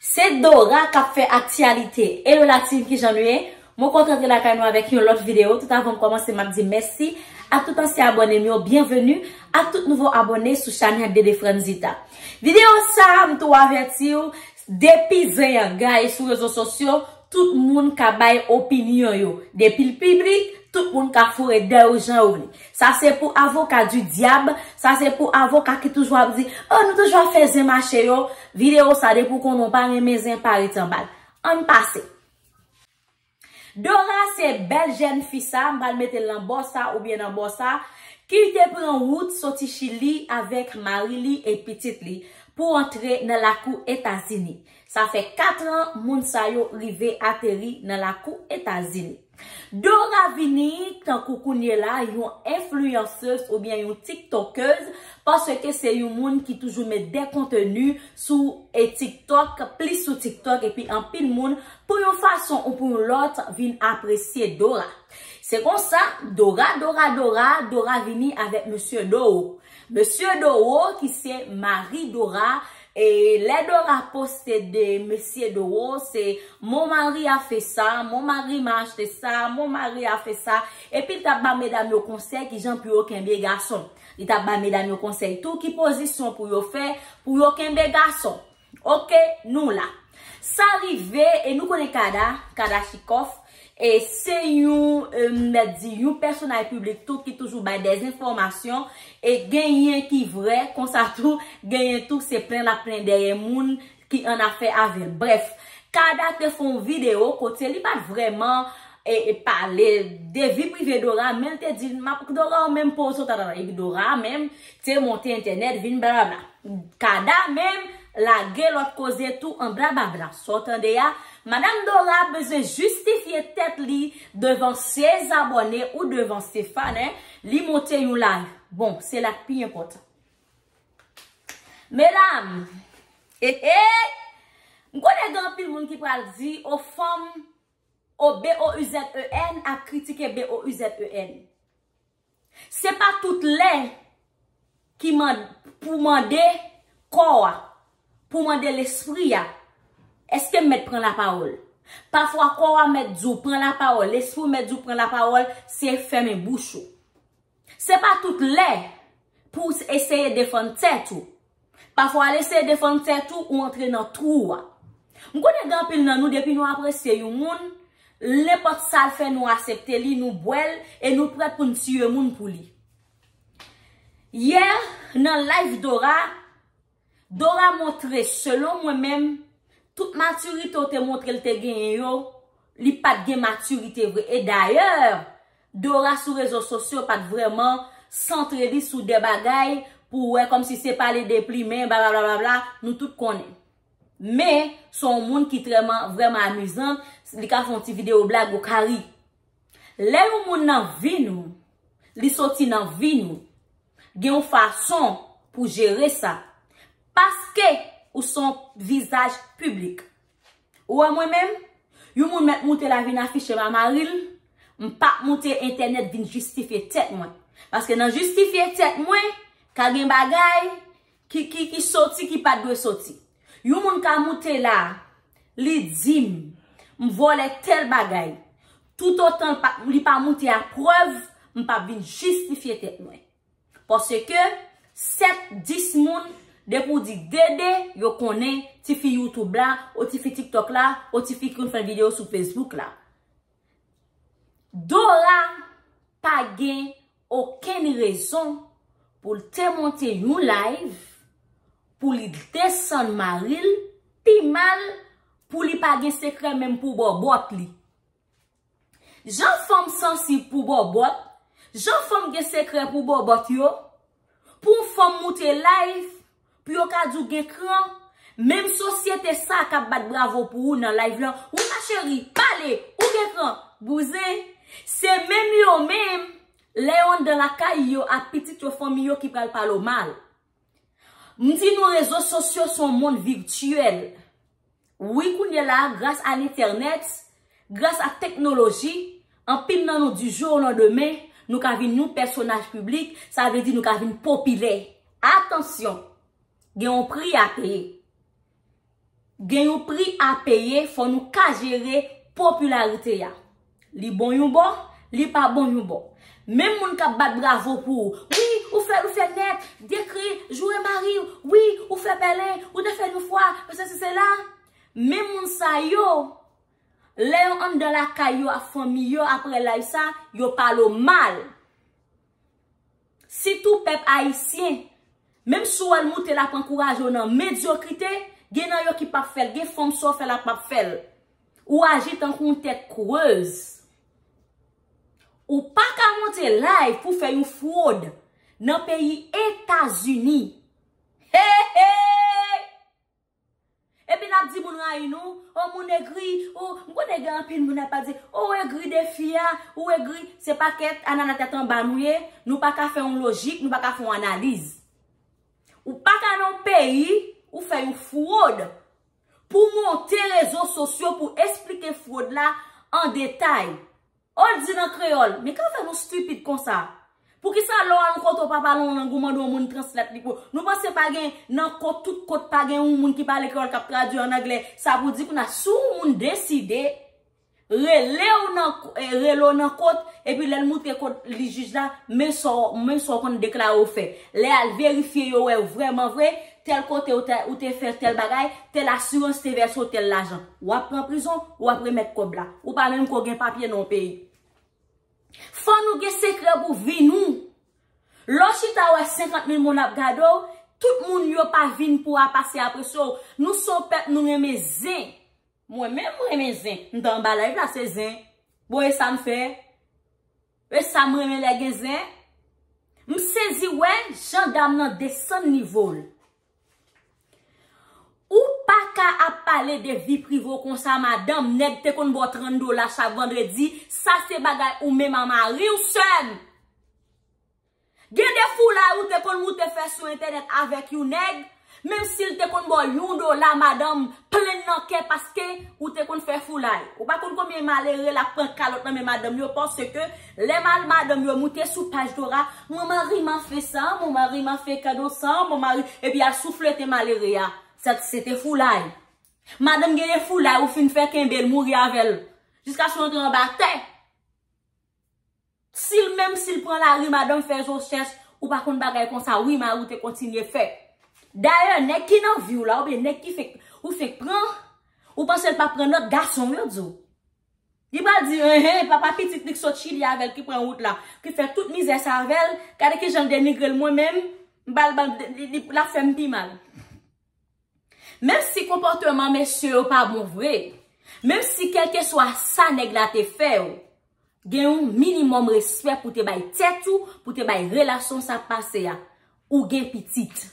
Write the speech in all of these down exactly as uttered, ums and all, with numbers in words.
Se Dora k ap fè aktyalite. Hello la team, kijan nou ye? Mwen kontan antre lakay nou avèk yon lòt videyo. Tout avan m kòmanse, m ap di mèsi ak tout ansyen abòne m yo, byenveni ak tout nouvo abòne sou chanèl Dede Franzita. Videyo sa a, m tou avèti w, depi zen an gaye sou rezo sosyo, tout moun ka bay opinyon yo. Depi l piblik, tout moun ka foure dèy yo jan yo vle. Sa se pou avoka di dyab, sa se pou avoka ki toujou ap di, oh, nou toujou ap fè zen mache yo. Videyo sa, depi w konnen w pa renmen zen, pa ret anba l. Ann pase. Dora se bèl jèn fi sa, m pral mete l nan bò sa oubyen nan bò sa, ki te pran wout soti Chili avèk mari li e pitit li pou antre nan lakou Etazini. Sa fè kat an moun sa yo rive ateri nan lakou Etazini. Dora vini tankou kounye la yon enfliyansez oubyen yon tiktokez, paske se yon moun ki toujou met de konteni sou e TikTok, plis sou TikTok, epi anpil moun, pou yon fason ou pou yon lòt, vin apresye Dora. Se konsa, Dora, Dora, Dora, Dora vini avèk mesye Doro. Mesye Doro ki se mari Dora, e lè Dora poste de mesye Doro, se mon mari a fait ça, mon mari m'a acheté ça, mon mari a fait ça. Epi l t ap ba medam yo konsèy kijan pou yo kenbe gason. Li t ap ba medam yo konsèy tou ki pozisyon pou yo fè pou yo kenbe gason. Oke, nou la. Sa rive, e nou konnen Kada, Kada Chikoff, e se yon, e, m mèt di, yon pèsonaj piblik tou ki toujou bay de enfòmasyon, e genyen ki vrè, konsa tou, genyen tou se plen l ap plen dèyè moun ki an afè avè l. Brèf, Kada te fè yon videyo kote li pa t vrèman, e, e pale de vi prive Dora, men l te di, m ap, Dora, ou menm poze w, tatata, epi Dora menm te monte entènèt, vin blablabla. Kada menm lage lòt koze tou an blablabla. Sa w tande a, Madam Dora bezwen jistifye tèt li devan se zabòne ou devan se fan, en, li monte yon live. Bon, se la k pi enpòtan. Medam, eh, eh, m konnen gen anpil moun ki pral di, o fanm, o B O U Z E N ap kritike B O U Z E N. Se pa tout lè ki man-, pou mande kò a, pou mande lespri a, èske m mèt pran lapawòl? Pafwa kò a mèt di w pran lapawòl, lespri w mèt di w pran lapawòl, se fèmen bouch ou. Se pa tout lè pou w eseye defann tèt ou. Pafwa, l eseye defann tèt ou, ou antre nan twou a. M konnen gen anpil nan nou, depi nou apresye yon moun, nenpòt sa l fè, nou aksepte li, nou bwè l, e nou prèt pou n tiye moun pou li. Yè, nan live Dora, Dora montre, selon mwen menm, tout matirite w te montre l te genyen yo, li pa t gen matirite vre. E dayè, Dora sou rezo sosyo pa t vrèman santre li sou de bagay pou w wè kòmsi se pale de plimen, blablabla, nou tout konnen. Men, se yon moun ki trèman, vrèman amizan, li ka fè yon ti videyo blag, ou ka ri. Lè yon moun nan vi nou, li soti nan vi nou, gen yon fason pou jere sa. Paske ou se yon vizaj piblik. Ou wè mwen menm, yon moun mèt moute la vin afiche m a mari l, m p ap moute entènèt vin jistifye tèt mwen. Paske nan jistifye tèt mwen, ka gen bagay ki, ki, ki soti ki pa t dwe soti. Yon moun ka moute la, li di m, m vòlè tèl bagay. Toutotan l pa, li pa moute a prèv, m p ap vin jistifye tèt mwen. Paske sèt, dis moun, depi w di Dede, yo konnen tifi YouTube la, o tifi TikTok la, o tifi ki konn fè videyo sou Facebook la. Dora pa gen okenn rezon pou l te monte yon live, pou li desann mari l, pi mal pou li pa gen sekrè menm pou bòbòt li. Jan fanm sansib pou bòbòt, jan fanm gen sekrè pou bòbòt yo, pou yon fanm moute live, pou yo ka di w gen kran, menm sosyete sa k ap bat bravo pou ou nan live lan, wi ma chérie, pale, ou gen kran, bouzen, se menm yo menm, lè yo anndan lakay yo ak pitit yo, fanmi yo ki pral pale w mal. M di nou rezo sosyo se yon mond vityèl. Wi, kounye la, gras a lentènèt, gras a teknoloji, anpil nan nou du jour au lendemain, nou ka vin yon pèsonaj piblik, sa vle di nou ka vin popilè. Atansyon, gen yon pri a peye. Gen yon pri a peye, fò nou ka jere popilarite a. Li bon yon bò, li pa bon yon bò. Menm moun k ap bat bravo pou ou. Wi, ou fè l, ou fè nèt, dekri, joure mari w. Wi, ou fè pèlen, ou te fè l yon fwa, men se si se la. Menm moun sa yo, lè yo anndan lakay yo ak fanmi yo apre live sa, yo pale w mal. Sitou pèp ayisyen, menm si w wè l moute l ap ankouraje w nan medyokrite, gen nan yo ki p ap fè l, gen fanm si w fè l ap p ap fè l. Ou aji tankou yon tèt krez. Ou pa ka monte live pou fè yon fwod nan peyi Etazini. Hey, hey! Epi n ap di moun rayi nou, o moun egri, o, m konnen gen anpil moun ap di, o egri de fi a, ou egri, se pakèt anana tèt anba nou ye, nou pa ka fè yon lojik, nou pa ka fè yon analiz. Ou pa ka nan yon peyi, ou fè yon fwod pou monte rezo sosyo pou esplike fwod la an detay. O l di nan kreyòl, men ka fè nou stipid konsa? Poukisa lè w al yon kote w pa pale yon lang ou mande yon moun translate li pou ou? Nou panse pa gen nan kot, tout kot pa gen yon moun ki pale kreyòl k ap tradui an anglè? Sa pou di kounye a, si yon moun deside rele w nan, eh, rele w nan kot, epi lè l moutre kot li jij la, men sa w, men sa w konn deklare w fè. Lè al verifye yo wè vrèman vre, tèl kote ou te, ou te fè tèl bagay, tèl asirans te vèse w tèl lajan. W ap pran prizon, w ap remèt kòb la. Ou pa menm ko gen papye nan yon peyi. Fò nou gen sekrè pou vi nou. Lè w chita wè senkant mil moun ap gade w, tout moun yo pa vin pou apase apresye w. Nou se yon pèp nou renmen zen. Mwen menm mwen renmen zen. M t anba live la se zen. Bon e sa m fè? E sa m renmen lè gen zen? M sezi wè jan dam nan desann nivo l. Ou pa ka ap pale de vi prive w konsa, madanm. Nèg te konn ba w trant dola chak vandredi. Sa se bagay ou menm a mari w, sè m. Gen de foulay ou te konn moute fè sou entènèt avèk yon nèg, menm si l te konn ba w yon dola, madanm, plenn nan kè paske ou te konn fè foulay. Ou pa konn konbyen malere l ap pran kalòt nan men madanm yo, paske lè mal madanm yo moute sou paj Dora, mon mari m'a fait ça, mon mari m'a fait cadeau ça, mon mari, epi al souflete malere a. Sa se te foulay. Madanm gen de foulay, ou fin fè kenbe l, mouri avè l. Jiskaske w antre anba tè. Si l menm, si l pran lari, madanm fè zo chèch, ou pa konn bagay konsa, wi, mari w te kontinye fè. Dayè, nèg ki nan vi w la, oubyen nèg ki fenk, ou fenk pran, ou panse l p ap pran nòt, gason w yo di w. Li pral di, enhen, papa pitit li k sot Chili avè l ki pran wout la, ki fè tout mizè sa avè l, gade kijan l denigre l, mwen menm, m ba l, ba l, li, li, l ap fè m pi mal. Menm si konpòteman mesye yo pa bon vre, menm si kèlkeswa sa nèg la te fè w, gen yon minimòm respè pou te bay tèt ou, pou te bay relasyon sa pase a, ou gen pitit.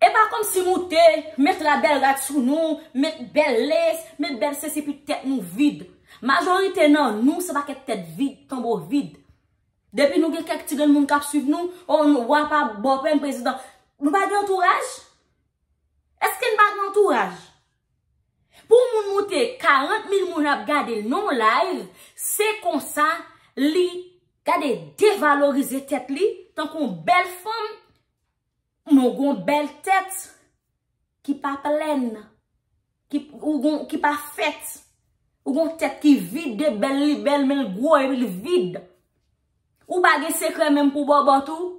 E pa kòmsi moute, met la bèl rad sou nou, met bèl lès, met bèl sesi pou tèt nou vid. Majorite nan nou se pakèt tèt vid, tonbo vid. Depi nou gen kèk ti grenn moun k ap swiv nou, o nou, wa pa bòpè m prezidan. Nou pa gen antouraj? Èske n pa gen antouraj? Pou moun moute karant mil moun ap gade l nan yon live, se konsa li, gade, devalorize tèt li tankou yon bèl fanm. Men w gon bèl tèt ki pa plèn, ki, ou gon, ki pa fèt. Ou gon tèt ki vid, de bèl li bèl, men l gwo epi l vid. Ou pa gen sekrè menm pou bòbòt ou.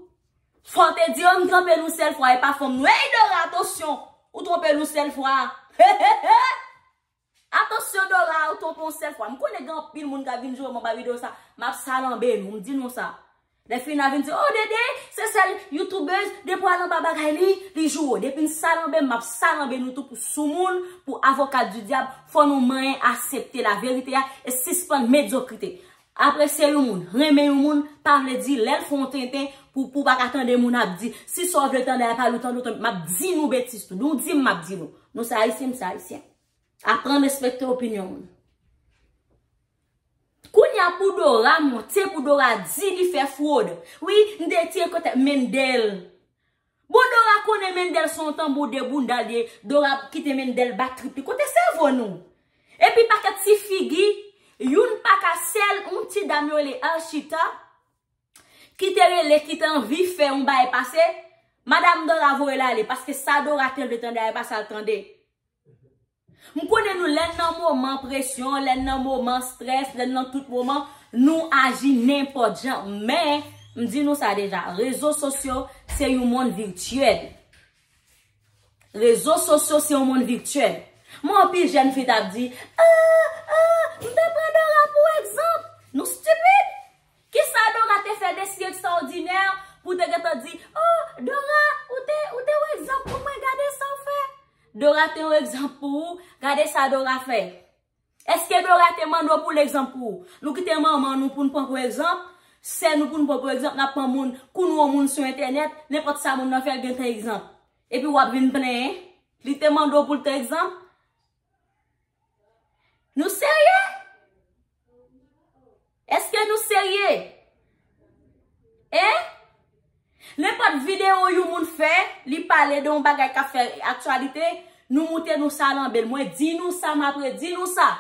Fò w te di, o, m twonpe l yon sèl fwa, e pa fanm nou. Ey, Dora, atansyon! Ou twonpe l yon sèl fwa. Atansyon, Dora, ou twonpe yon sèl fwa. M konnen gen anpil moun k ap vin joure m anba videyo sa. M ap salanbe nou, m di nou sa. Lè fi n ap vin di, o, Dede, se sèl youtubèz, depi w al anba bagay li, li joure w. Depi n salanbe, m ap salanbe nou tou pou soumoun, pou avoka di dyab, fò nou manyen aksepte laverite a e sispann medyokrite. Apresye yon moun, renmen yon moun, pa vle di lè l fè yon tenten pou, pou w pa ka tande moun ap di. Si sa w vle tande a pa l ou tande, ou tande, m ap di nou betiz tou. Nou di m, m ap di nou. Nou se ayisyen, m se ayisyen. Aprann respekte opinyon moun. Kounye a pou Dora monte, pou Dora di li fè fwod. Wi, m te tire kote Mendel. Bon, Dora konnen Mendel se yon tanbou de bounda l ye. Dora kite Mendel bat trip li. Kote sèvo nou? Epi pakèt ti figi, youn pa ka sèl, yon ti dam yo rele Archita, ki te rele, ki te anvi fè yon bagay pase, Madam Dora voye l ale, paske sa Dora te vle tande a, e pa sa l tande. M konnen nou, lè n nan moman presyon, lè n nan moman strès, lè n nan tout moman, nou aji nenpòt jan. Men, m di nou sa deja, rezo sosyo se yon mond vityèl. Rezo sosyo se yon mond vityèl. Mwen, anpil jèn fi t ap di, ah, ah, m te pran Dora pou egzanp. Nou stipid. Kisa Dora te fè de si ekstraòdinè pou te gentan di, oh, Dora, ou te, ou te yon egzanp pou mwen, gade sa w fè. Dora te yon egzanp pou ou, gade sa Dora fè. Èske Dora te mande w pou l egzanp pou ou? Nou kite manman nou pou n pran pou egzanp, sè nou pou n pran pou egzanp, n ap pran moun, kou nou wè yon moun sou entènèt, nenpòt sa moun nan fè, l gentan egzanp. Epi w ap vin plenyen, li te mande w pou l te egzanp? Nou serye? Èske nou serye? Hein? Nenpòt videyo yon moun fè, li pale de yon bagay k ap fè aktyalite, nou moute nou salanbe l. Mwen di nou sa, m ap redi nou sa.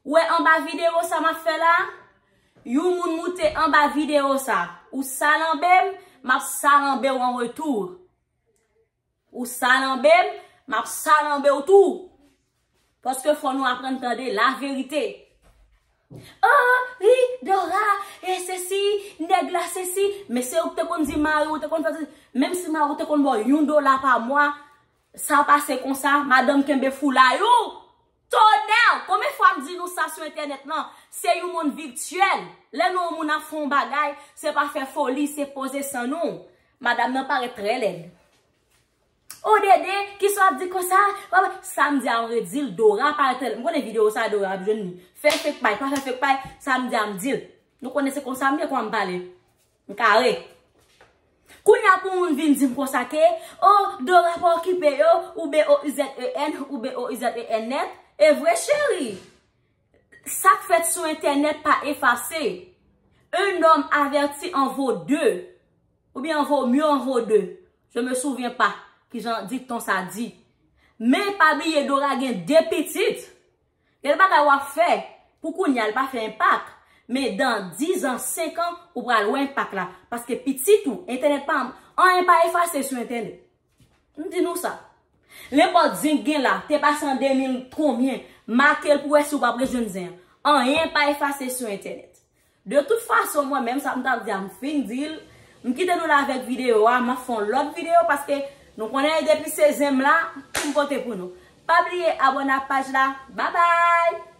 Ou wè anba videyo sa m ap fè la? Yon moun moute anba videyo sa. Ou salanbe m, m ap salanbe w an retou. Ou salanbe m, m ap salanbe w tou. Paske fò nou aprann tande laverite. Oh, wi, Dora, e sesi, nèg la sesi. Men se ou ki te konn di mari ou te konn fè sesi. Menm si mari ou te konn ba w yon dola pa mwa, sa pase konsa, madanm kenbe foulay ou. Tonè! Konbyen fwa m di nou sa sou entènèt lan? Se yon mond vityèl. Lè nou wè yon moun ap fè yon bagay, se pa fè foli, se poze san nou. Madanm nan parèt trè lèd. O Dede, kisa w ap di konsa? Sa m di a, m redi l, Dora parèt trè lèd. M konnen videyo sa Dora ap jwenn li. Fè fake pay, pa fè fake pay, sa m di a, m di l. Nou konnen se konsa m ye, kòman m pale. M kare. Kounye a pou moun vin di m konsa ke, oh, Dora pa okipe yo, ou B O I Z E N, ou B O I Z E N nèt. E vre, cheri. Sa k fèt sou entènèt pa efase. Un homme averti en vaut deux. Oubyen en vaut mieux en vaut deux. Je me souviens pas kijan dikton sa di. Men pa bliye Dora gen de pitit. Gen bagay w ap fè pou kounye a, l pa fè enpak. Men dan diz an, senk an, ou pral wè enpak la. Paske pitit ou, entènèt pa, anyen pa efase sou entènèt. M di nou sa. Nenpòt zen k gen la, te pase an de mil konbyen, make l pou wè si w p ap rejwenn zen an. Anyen pa efase sou entènèt. De tout fason, mwen menm sa m t ap di a, m fin di l. M kite nou la avèk videyo a, m ap fè yon lòt videyo paske nou konnen depi se zen m la, m pote pou nou. Pa bliye abòne ak paj la. Babay!